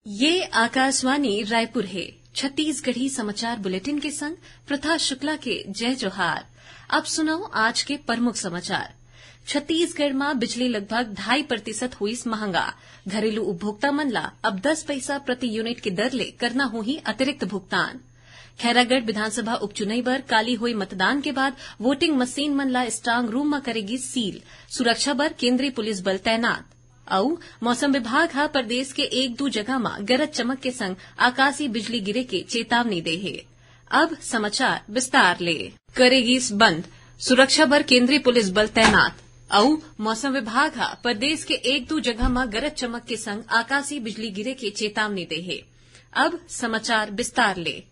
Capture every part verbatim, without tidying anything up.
ये आकाशवाणी रायपुर हे। छत्तीसगढ़ी समाचार बुलेटिन के संग प्रथा शुक्ला के जय जोहार। अब सुनव आज के प्रमुख समाचार। छत्तीसगढ़ म बिजली लगभग ढाई प्रतिशत होइस महंगा। घरेलू उपभोक्ता मन ला अब दस पैसा प्रति यूनिट के दर ले करना होही अतिरिक्त भुगतान। खैरागढ़ विधानसभा उपचुनई बर काली होई मतदान के बाद वोटिंग मशीन मन ला स्ट्रांग रूम म करे गिस सील। सुरक्षा बर केंद्रीय पुलिस बल तैनात। अउ मौसम विभाग ह प्रदेश के एक दू जगह म गरज चमक के संग आकाशीय बिजली गिरे के चेतावनी दे हे। अब समाचार विस्तार ले। करे गिस बंद, सुरक्षा बर केंद्रीय पुलिस बल तैनात। अउ मौसम विभाग ह प्रदेश के एक दू जगह म गरज चमक के संग आकाशीय बिजली गिरे के चेतावनी दे हे। अब समाचार विस्तार ले।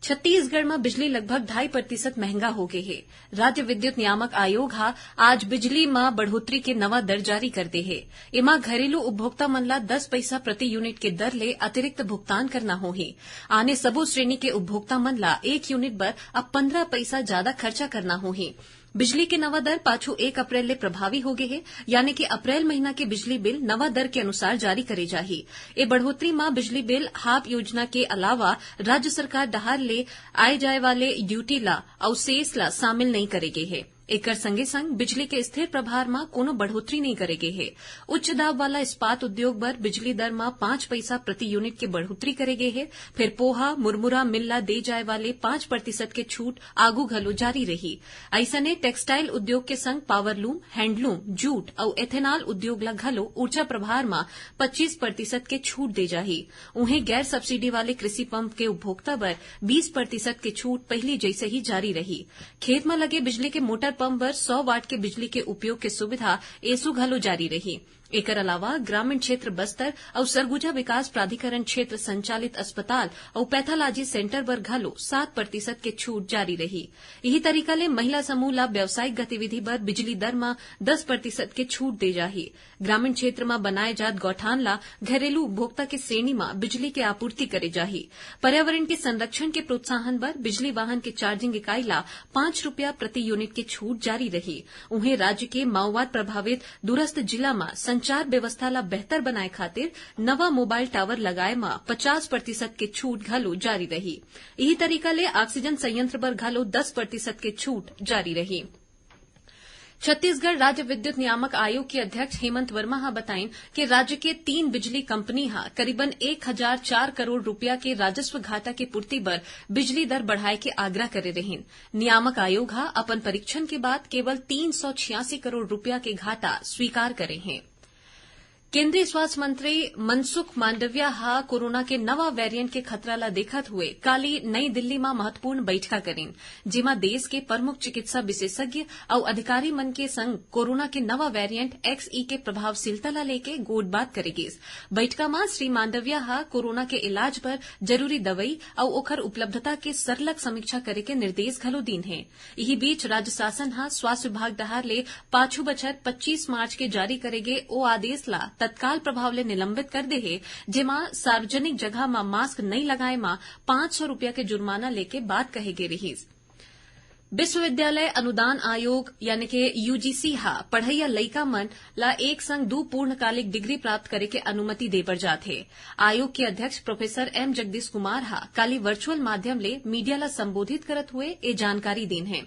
छत्तीसगढ़ म बिजली लगभग ढाई प्रतिशत महंगा हो गे हे। राज्य विद्युत नियामक आयोग ह आज बिजली म बढ़ोतरी के नवा दर जारी कर दे हे। एमा घरेलू उपभोक्ता मन ला दस पैसा प्रति यूनिट के दर ले अतिरिक्त भुगतान करना होही। आने सबो श्रेणी के उपभोक्ता मन ला एक यूनिट बर अब पंद्रह पैसा जादा खर्चा करना होही। बिजली के नवा दर पाछू एक अप्रैल ले प्रभावी हो गे हे, यानी कि अप्रैल महीना के बिजली बिल नवा दर के अनुसार जारी करे जाही। ए बढ़ोतरी म बिजली बिल हाफ योजना के अलावा राज्य सरकार डहार ले आए जाए वाले ड्यूटी ला अउ सेस ला शामिल नइ करे गे हे। एकर संगे संग बिजली के स्थिर प्रभार म कोनो बढ़ोतरी नइ करे गे हे। उच्च दाब वाला इस्पात उद्योग बर बिजली दर म पाँच पैसा प्रति यूनिट के बढ़ोतरी करे गे हे। फेर पोहा, मुरमुरा मिल ला दे जाए वाले पाँच प्रतिशत के छूट आगू घलो जारी रही। अइसने टेक्सटाइल उद्योग के संग पावरलूम, हैंडलूम, जूट अउ एथेनॉल उद्योग ला घलो ऊर्जा प्रभार म पच्चीस प्रतिशत के छूट दे जाही। उहें, गैर सब्सिडी वाले कृषि पंप के उपभोक्ता बर बीस प्रतिशत के छूट पहिली जइसे ही जारी रही। खेत म लगे बिजली के मोटर पंप बर सौ वाट के बिजली के उपयोग के सुविधा एसो घलो जारी रही। एकर अलावा ग्रामीण क्षेत्र बस्तर अउ सरगुजा विकास प्राधिकरण क्षेत्र संचालित अस्पताल अउ पैथोलॉजी सेंटर बर घलो सात प्रतिशत के छूट जारी रही। इही तरीका ले महिला समूह ला व्यावसायिक गतिविधि बर बिजली दर म दस प्रतिशत के छूट दे जाही। ग्रामीण क्षेत्र म बनाए जात गौठान ला घरेलू उपभोक्ता के श्रेणी म बिजली के आपूर्ति करे जाही। पर्यावरण के संरक्षण के प्रोत्साहन बर बिजली वाहन के चार्जिंग इकाई ला पाँच रुपया प्रति यूनिट के छूट जारी रही। उहें, राज्य के माओवाद प्रभावित दूरस्थ जिला म संचार व्यवस्था ला बेहतर बनाए खातिर नवा मोबाइल टावर लगाए म पचास प्रतिशत के छूट घलो जारी रही। इही तरीका ले ऑक्सीजन संयंत्र बर घलो दस प्रतिशत के छूट जारी रही। छत्तीसगढ़ राज्य विद्युत नियामक आयोग के अध्यक्ष हेमंत वर्मा ह बताइन कि राज्य के तीन बिजली कंपनी ह करीबन एक हजार चार करोड़ रुपया के राजस्व घाटा के पूर्ति बर बिजली दर बढ़ाए के आग्रह करे रहिन। नियामक आयोग ह अपन परीक्षण के बाद केवल तीन सौ छियासी करोड़ रुपया के घाटा स्वीकार करे हे। केंद्रीय स्वास्थ्य मंत्री मनसुख मांडविया ह कोरोना के नवा वेरिएंट के खतरा ला देखत हुए काली नई दिल्ली म महत्वपूर्ण बइठका करिन, जेमा देश के प्रमुख चिकित्सा विशेषज्ञ अउ अधिकारी मन के संग कोरोना के नवा वेरिएंट एक्सई के प्रभावशीलता ला लेके गोठबात करे गिस। बइठका म श्री मांडविया ह कोरोना के इलाज बर जरूरी दवई अउ ओखर उपलब्धता के सरलग समीक्षा करे के निर्देश घलो दीन हे। इही बीच, राज्य शासन ह स्वास्थ्य विभाग डहार ले पाछू बछर पच्चीस मार्च के जारी करे गे ओ आदेश ला तत्काल प्रभाव ले निलंबित कर दे हे, जेमा सार्वजनिक जगह म मास्क नइ लगाए म पाँच सौ रुपया के जुर्माना लेके बात कहे गे रिहिस। विश्वविद्यालय अनुदान आयोग यानी के यूजीसी ह पढ़इया लइका मन ला एक संग दू पूर्णकालिक डिग्री प्राप्त करे के अनुमति दे बर जात हे। आयोग के अध्यक्ष प्रोफेसर एम जगदीश कुमार ह काली वर्चुअल माध्यम ले मीडिया ला संबोधित करत हुए ए जानकारी दीन हे।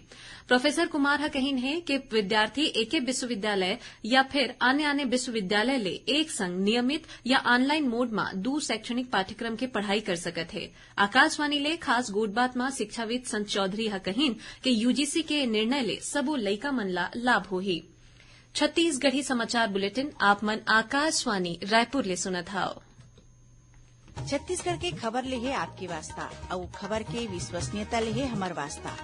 प्रोफेसर कुमार ह कहिन हे कि विद्यार्थी एके विश्वविद्यालय या फिर आने-आने विश्वविद्यालय ले एक संग नियमित या ऑनलाइन मोड म दू शैक्षणिक पाठ्यक्रम के पढ़ाई कर सकत हे। आकाशवाणी ले खास गोठबात म शिक्षाविद संत चौधरी ह कहिन कि यूजीसी के निर्णय ले सबो लइका मन ला लाभ होही। छत्तीसगढ़ी समाचार बुलेटिन आप मन आकाशवाणी रायपुर ले सुनत हव। छत्तीसगढ़ के खबर ले हे आपके वास्ता, अउ खबर के विश्वसनीयता ले हे हमर वास्ता।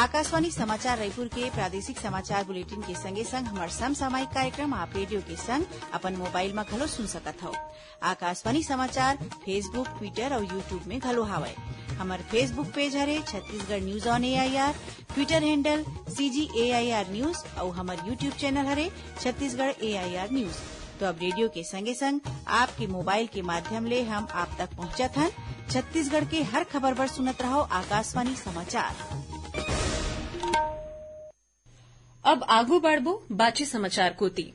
आकाशवाणी समाचार रायपुर के प्रादेशिक समाचार बुलेटिन के संगे संग हमर समसामयिक कार्यक्रम आप रेडियो के संग अपन मोबाइल म घलो सुन सकत हव। आकाशवाणी समाचार Facebook, Twitter अउ YouTube में घलो हावय। हमर Facebook पेज हरे Chhattisgarh news on AIR, Twitter handle CG AIR news अउ हमर YouTube चैनल हरे छत्तीसगढ़ एआईआर न्यूज। तो अब रेडियो के संगे संग आपके मोबाइल के माध्यम ले हम आप तक पहुंचत हन। छत्तीसगढ़ के हर खबर बर सुनत रहव आकाशवाणी समाचार। अब आगू बढ़बो बाची समाचार कोति।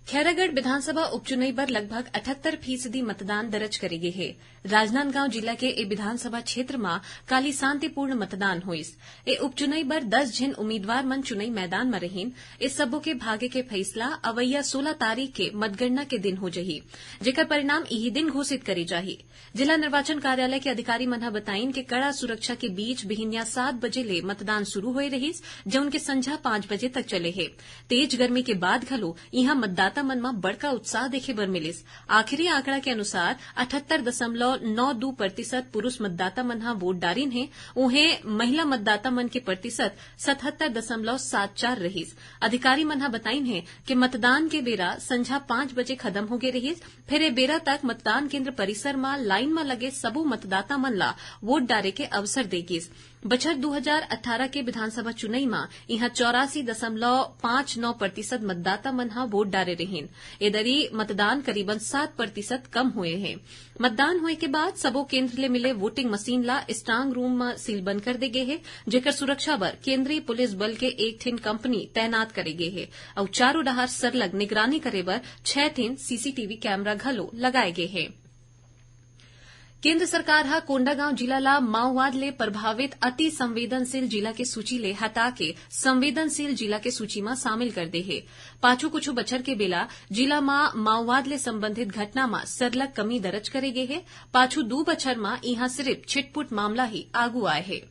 खैरागढ़ विधानसभा उपचुनई बर लगभग अठहत्तर फीसदी मतदान दर्ज करे गे हे। राजनांदगांव जिला के ए विधानसभा क्षेत्र म काली शांतिपूर्ण मतदान होइस। ए उपचुनई बर दस झिन उम्मीदवार मन चुनई मैदान म रहिन। ए सबो के भागे के फैसला अवइया सोलह तारीख के मतगणना के दिन हो जही, जेकर परिणाम इही दिन घोषित करे जाही। जिला निर्वाचन कार्यालय के अधिकारी मन ह बताइन के कड़ा सुरक्षा के बीच बिहिनिया सात बजे ले मतदान शुरू होए रहिस, जउन के संझा पाँच बजे तक चले हे। तेज गर्मी के बाद घलो इहां मतदाता मन म बड़का उत्साह देखे बर मिलिस। आखिरी आंकड़ा के अनुसार अठहत्तर दशमलव नौ दू प्रतिशत पुरुष मतदाता मन ह वोट डारिन हे। उहें, महिला मतदाता मन के प्रतिशत सतहत्तर दशमलव सात चार रहिस। अधिकारी मन ह बताइन हे कि मतदान के बेरा संझा पाँच बजे खत्म होगे रहिस, फेर ए बेरा तक मतदान केंद्र परिसर म लाइन म लगे सबो मतदाता मन ला वोट डारे के अवसर दे गिस। बछर दू हजार अठारह के विधानसभा चुनई म इहां चौरासी दशमलव पाँच नौ प्रतिशत मतदाता मन ह वोट डारे रहिन। ए दरी मतदान करीबन सात प्रतिशत कम होए हे। मतदान होए के बाद सबो केंद्र ले मिले वोटिंग मशीन ला स्ट्रांग रूम म सीलबंद कर दे गे हे, जेकर सुरक्षा बर केंद्रीय पुलिस बल के एक ठिन कंपनी तैनात करे गे हे अउ चारों डहार सरलग निगरानी करे बर छह ठिन सीसीटीवी कैमरा घलो लगाए गे हे। केंद्र सरकार ह कोंडागांव जिला ला माओवाद ले प्रभावित अति संवेदनशील जिला के सूची ले हटा के संवेदनशील जिला के सूची म शामिल कर दे हे। पाछू कुछु बछर के बेला जिला म माओवाद ले संबंधित घटना म सरलग कमी दर्ज करे गे हे। पाछू दू बछर म इहां सिरिफ छिटपुट मामला ही आगू आए हे।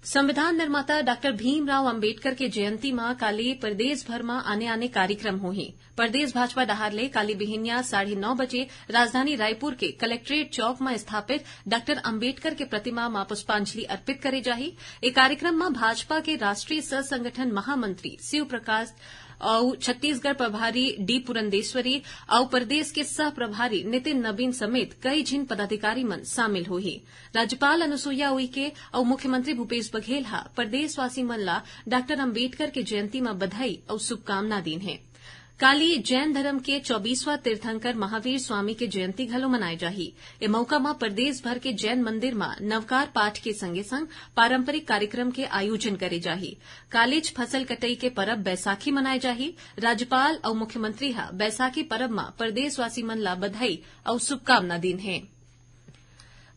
संविधान निर्माता डॉक्टर भीमराव अंबेडकर के जयंती म काली प्रदेश भर म आने-आने कार्यक्रम होही। प्रदेश भाजपा डहार ले काली बिहिनिया साढ़े नौ बजे राजधानी रायपुर के कलेक्ट्रेट चौक म स्थापित डॉक्टर अंबेडकर के प्रतिमा म पुष्पांजलि अर्पित करे जाही। ए कार्यक्रम म भाजपा के राष्ट्रीय सह संगठन महामंत्री शिव प्रकाश अउ छत्तीसगढ़ प्रभारी डी पुरंदेश्वरी अउ प्रदेश के सह प्रभारी नितिन नबीन समेत कई झिन पदाधिकारी मन शामिल होही। राज्यपाल अनुसुईया उइके अउ मुख्यमंत्री भूपेश बघेल ह प्रदेशवासी मन ला डॉक्टर अंबेडकर के जयंती म बधाई अउ शुभकामना दीन हे। काली जैन धर्म के चौबीसवां तीर्थंकर महावीर स्वामी के जयंती घलो मनाए जाही। ए मौका म प्रदेश भर के जैन मंदिर म नवकार पाठ के संगे संग पारंपरिक कार्यक्रम के आयोजन करे जाही। कालीच फसल कटई के परब बैसाखी मनाए जाही। राज्यपाल अउ मुख्यमंत्री ह बैसाखी परब म प्रदेशवासी मन ला बधाई अउ शुभकामना दीन हे।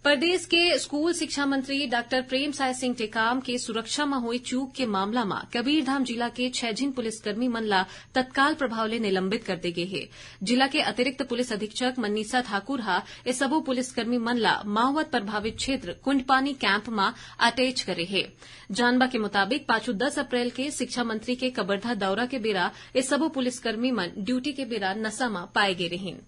प्रदेश के स्कूल शिक्षा मंत्री डॉक्टर प्रेमसाय सिंह टेकाम के सुरक्षा म होए चूक के मामला म कबीरधाम जिला के छह झिन पुलिसकर्मी मन ला तत्काल प्रभाव ले निलंबित कर दे गे हे। जिला के अतिरिक्त पुलिस अधीक्षक मनीषा ठाकुर ह ए सबो पुलिसकर्मी मन ला माओवाद प्रभावित क्षेत्र कुंडपानी कैंप म अटैच करे हे। जानबा के मुताबिक, पाछू दस अप्रैल के शिक्षा मंत्री के कबरधा दौरा के बेरा ए सबो पुलिसकर्मी मन ड्यूटी के बेरा नशा म पाए गे रिहिन।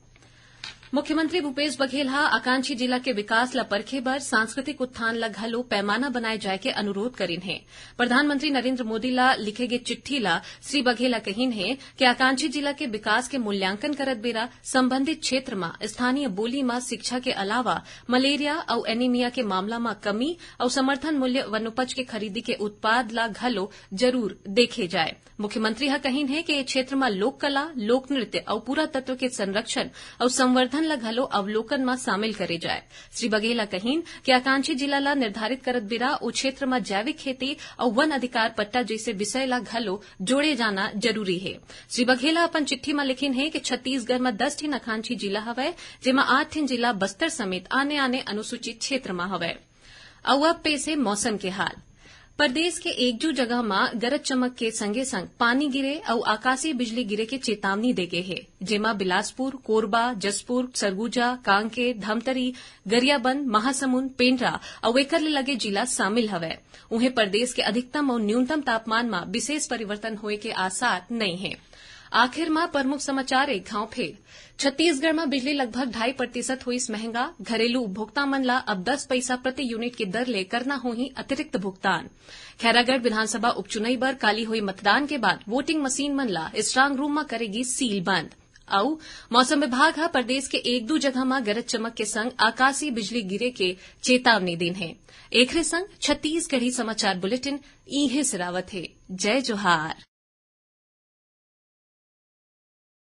मुख्यमंत्री भूपेश बघेल ह आकांक्षी जिला के विकास ल परखे बर सांस्कृतिक उत्थान ल घलो पैमाना बनाए जाय के अनुरोध करिन हे। प्रधानमंत्री नरेंद्र मोदी ल लिखे गे चिट्ठी ल श्री बघेल ह कहिन हे कि आकांक्षी जिला के विकास के मूल्यांकन करत बेरा संबंधित क्षेत्र म स्थानीय बोली म शिक्षा के अलावा मलेरिया अउ एनीमिया के मामला म कमी अउ समर्थन मूल्य वनोपज के खरीदी के उत्पाद ल घलो जरूर देखे जाय। मुख्यमंत्री ह कहिन हे कि ए क्षेत्र म लोक कला, लोक नृत्य अउ पुरातत्व के संरक्षण अउ संवर्धन ल घलो अवलोकन म शामिल करे जाय। श्री बघेल ह कहिन कि आकांक्षी जिला ल निर्धारित करत बेरा ओ क्षेत्र म जैविक खेती अउ वन अधिकार पट्टा जइसे विषय ल घलो जोड़े जाना जरूरी हे। श्री बघेल ह अपन चिट्ठी म लिखिन हे कि छत्तीसगढ़ म दस ठिन आकांक्षी जिला हवय, जेमा आठ ठिन जिला बस्तर समेत आने-आने अनुसूचित क्षेत्र म हवय। अउ अब पेश हे मौसम के हाल। प्रदेश के एक दू जगह म गरज चमक के संगे संग पानी गिरे अउ आकाशीय बिजली गिरे के चेतावनी दे गे हे, जेमा बिलासपुर, कोरबा, जशपुर, सरगुजा, कांकेर, धमतरी, गरियाबंद, महासमुंद, पेंड्रा अउ एकर ले लगे जिला शामिल हवय। उहें, प्रदेश के अधिकतम अउ न्यूनतम तापमान म विशेष परिवर्तन होए के आसार नइ हे। आखिर म प्रमुख समाचार एक घांव फेर। छत्तीसगढ़ म बिजली लगभग ढाई प्रतिशत होइस महंगा। घरेलू उपभोक्ता मन ला अब दस पैसा प्रति यूनिट के दर ले करना होही अतिरिक्त भुगतान। खैरागढ़ विधानसभा उपचुनई बर काली होई मतदान के बाद वोटिंग मशीन मन ला स्ट्रांग रूम म करेगी सील बंद। अउ मौसम विभाग ह प्रदेश के एक दू जगह म गरज चमक के संग आकाशीय बिजली गिरे के चेतावनी दीन हे। एखरे संग छत्तीसगढ़ी समाचार बुलेटिन इहें सिरावत हे। जय जोहार।